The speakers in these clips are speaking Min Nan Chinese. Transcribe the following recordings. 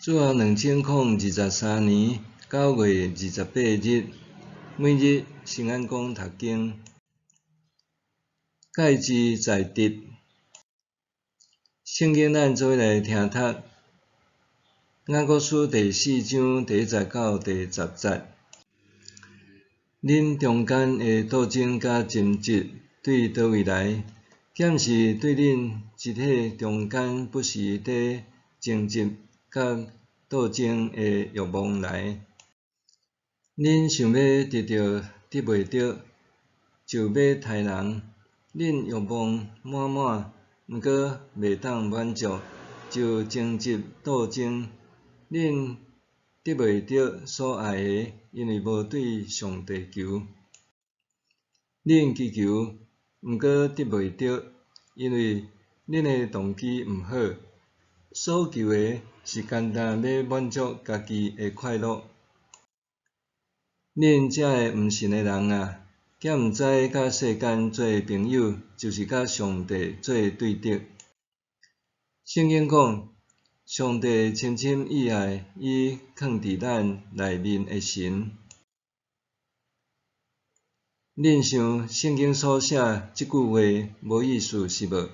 主後2023年9月28日，每日新眼光讀經，戒之在得。聖經咱做伙來聽讀雅各書第四章第一節到第十節。恁中間的鬥爭佮爭執對佗位來？敢是對恁肢體中間不時佇爭執佮鬥爭的欲望來？恁想欲得著得袂著，就欲刣人；恁欲望滿滿，毋過袂當滿足，就爭執鬥爭。恁得袂著所愛的，因為無對上帝求。恁祈求，毋過得袂著，因為恁的動機毋好，所求的是干焦欲滿足家己的快樂。恁這个毋信的人啊，敢毋知佮世間做朋友，就是佮上帝做對敵？聖經講，上帝深深意愛伊囥佇咱內面的神。恁想聖經所寫這句話無意思是無？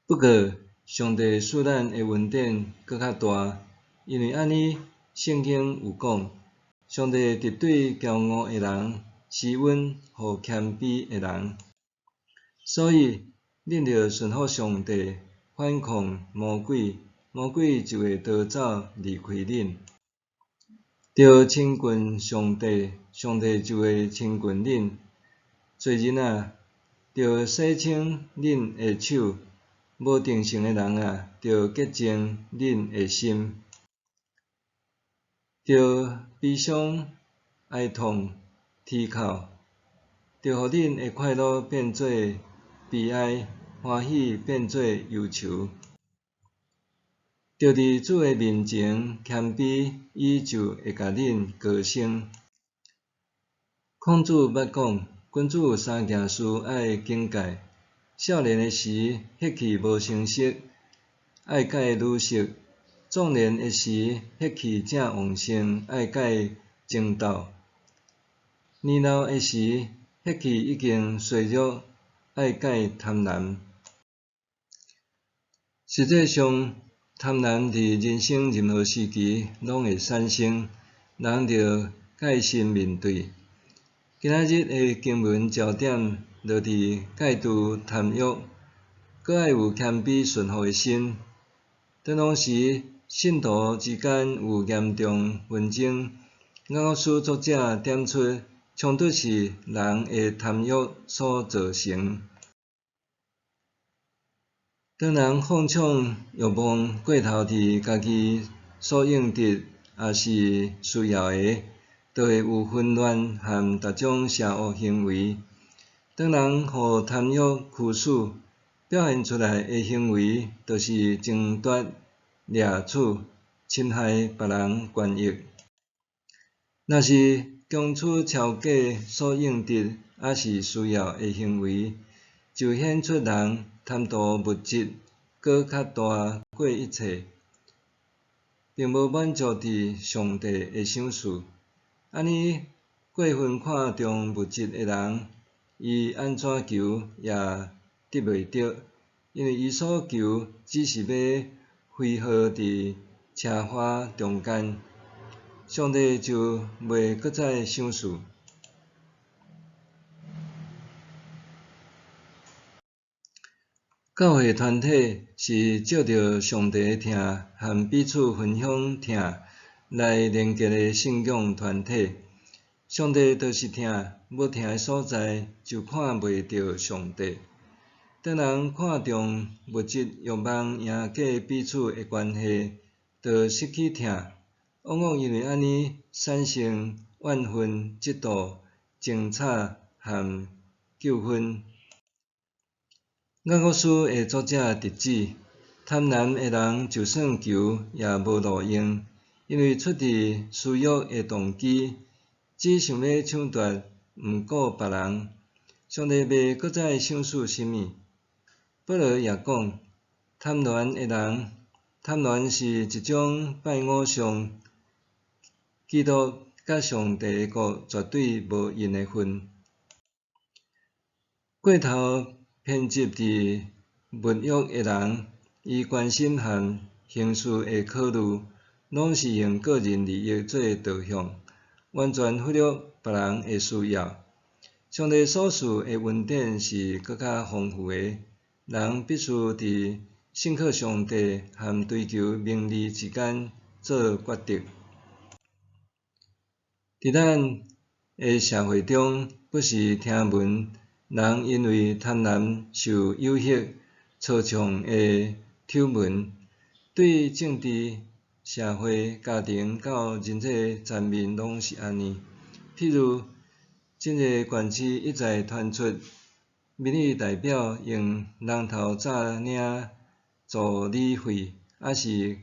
不過，上帝賜咱的恩典閣較大，因為按呢，聖經有講，上帝敵對驕傲的人，施恩予謙卑的人。所以，恁著順服上帝，反抗魔鬼，魔鬼就會逃走離開恁。著親近上帝，上帝就會親近恁。罪人啊，著洗清恁的手；無定性的人啊，著潔淨恁的心。著悲傷、哀痛、啼哭，著予恁的快樂變做悲哀，歡喜變做憂愁。著佇主的面前謙卑，伊就會共恁高升。孔子捌講，君子有三件事愛警戒：少年的時，血氣無成熟，愛戒女色；壯年的時，血氣正旺盛，愛戒爭鬥；年老的時，血氣已經衰弱，愛戒貪婪。實際上，貪婪佇人生任何時期攏會產生，人著戒慎面對。今仔日的經文焦點落佇戒除貪欲，閣愛有謙卑順服的心。當當時信徒之間有嚴重紛爭，雅各書作者點出衝突是人的貪欲所造成。當人放縱欲望過頭佇家己所應得抑是需要的，就會有紛亂和逐種邪惡行為。當人予貪欲驅使，表現出來的行為，就是爭奪、掠取、侵害別人權益。若是強取超過所應得抑是需要的行為，就顯出人貪圖物質閣較大過一切，並無滿足佇上帝的賞賜。按呢過分看重物質的人，伊按怎求也得袂著，因為伊所求只是欲揮霍佇奢華中間，上帝就袂閣再賞賜。教會團體是藉著上帝的疼和彼此分享疼來連結的信仰團體。上帝就是疼，無疼的所在就看袂著上帝。當人看重物質欲望贏過彼此的關係，就失去疼。往往因為按呢產生怨恨、嫉妒、爭吵和糾紛。雅各書的作者直指，貪婪的人就算求也無路用，因為出自私欲的動機，只想欲搶奪，毋顧別人。上帝袂閣再賞賜啥物。保羅也講，貪婪的人貪婪是一種拜偶像、基督佮上帝的國絕對無𪜶的份。過頭偏執佇物欲的人，伊關心和行事的考慮，攏是用個人利益做導向，完全忽略別人的需要。上帝所賜的恩典是閣較豐富的，人必須佇信靠上帝和追求名利之間做抉擇。佇咱的社會中，不時聽聞人因為貪婪受誘惑、操創的醜聞，對政治、社會、家庭到人際層面攏是按呢。譬如，真濟縣市一再傳出民意代表用人頭詐領助理費，抑是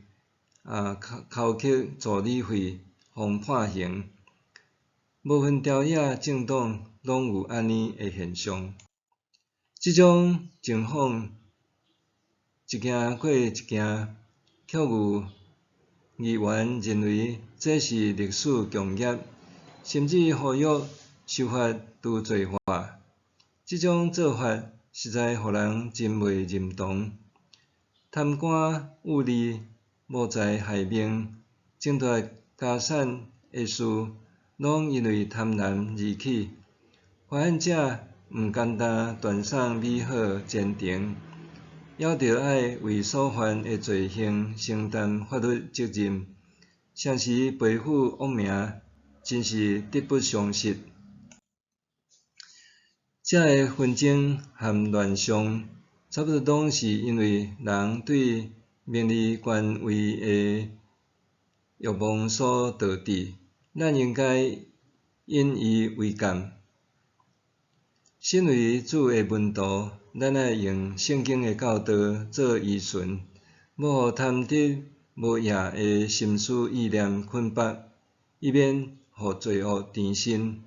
剾扣助理費，予判刑。無分朝野政黨，攏有按呢的現象。這種情況一件過一件，卻有議員認為這是歷史共業，甚至呼籲修法除罪化。這種做法實在予人真袂認同。貪官污吏、謀財害命、爭奪家產的事，攏因為貪婪而起。發現者毋甘當斷送美好前程，猶著愛為所犯的罪行承擔法律責任，誠實背負惡名，真是得不償失。這个紛爭和亂象，差不多攏是因為人對名利權位的欲望所導致。咱應該引以為鑑。身為主的門徒，咱愛用聖經的教導做依循，無予貪得無厭的心思意念捆綁，以免予罪惡纏身。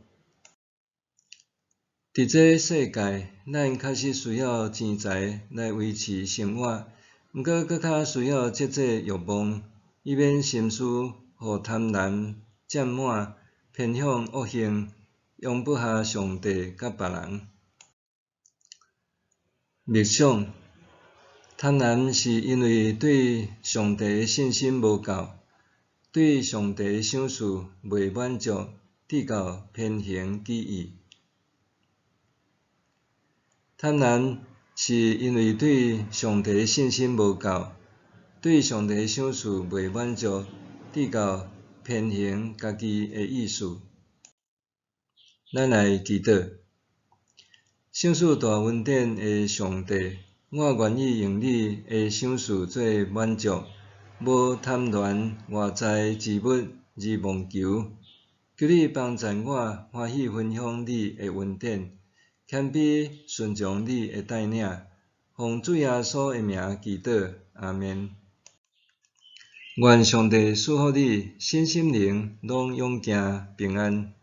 佇這世界，咱確實需要錢財來維持生活，毋過閣較需要節制欲望，以免心思予貪婪佔滿，偏向惡行，容不下上帝佮別人。默想，貪婪是因為對上帝的信心無夠，對上帝的賞賜袂滿足，至到偏行己意。貪婪是因為對上帝的信心無夠，對上帝的賞賜袂滿足，至到偏行家己的意思。咱來祈禱，賞賜大恩典的上帝，我願意用你的賞賜做滿足，無貪戀外在之物而妄求。求你幫贊我，歡喜分享你的恩典，謙卑順從你的帶領，奉主耶穌的名祈禱，阿們。願上帝賜福你，身心靈攏勇健平安。